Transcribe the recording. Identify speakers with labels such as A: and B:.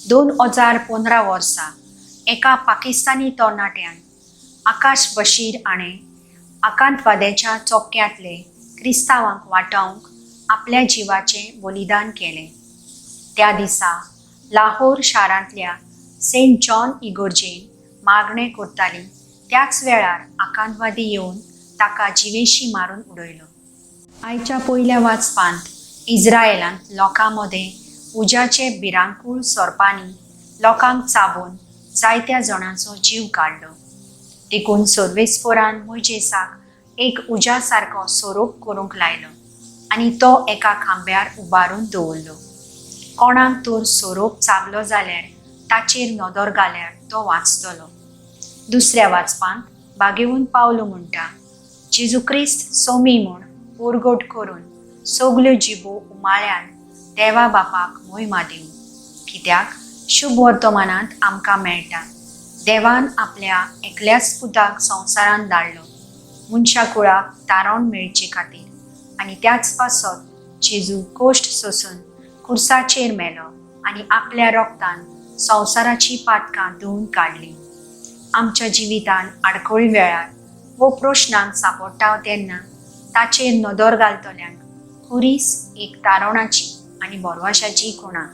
A: 2015 वर्सा एका पाकिस्तानी तरणाट्यान आकाश बशीर हाणें आकांतवाद्याच्या चोपक्यांतले क्रिस्तांवांक वाटावंक आपल्या जिवाचें बलिदान केलें. त्या दिसा लाहोर शारांतल्या सेंट जॉन इगर्जेन मागणें करताली त्याच वेळार आकांतवादी येवन ताका जिवेशी मारून उडयलो. आयच्या पयल्या वाचपांत इस्रायलांत लोकां मदें उज्याचे भिरांकूळ सोरपांनी लोकांक चाबून जायत्या जाणांचो जीव काडलो. देखून सर्वेस्पोरान मोयजेसाक एक उज्या सारको सोरोप करूंक लायलो आनी तो एका खांब्यार उबारून दवरलो. कोणाक तर सोरोप चाबलो जाल्यार ताचेर नदर घाल्यार तो वाचतलो. दुसऱ्या वाचपांत बागेवन पावलो म्हणटा, जेजू क्रिस्त सोमी म्हूण पोरगोट करून सगल्यो जिबो उमाळ्यान देवा बापाक मोहिमा दिवं. कित्याक शुभ वर्तमानांत आमकां मेळटा, देवान आपल्या एकल्याच पुताक संवसारांत धाडलो मनशा कुळाक तारण मेळचे खातीर आनी त्याच पासत जेजू कोश्ट सोसून खुर्साचेर मेलो आनी आपल्या रोगतान संवसाराची पातकां धुवन काडली. आमच्या जिवितान आडखळी वेळार वो प्रश्नांक सांपडटा तेन्ना ताचेर नदर घालतल्यांक खुरीस एक तारवणाची आनी बोरवाशाची खुणा.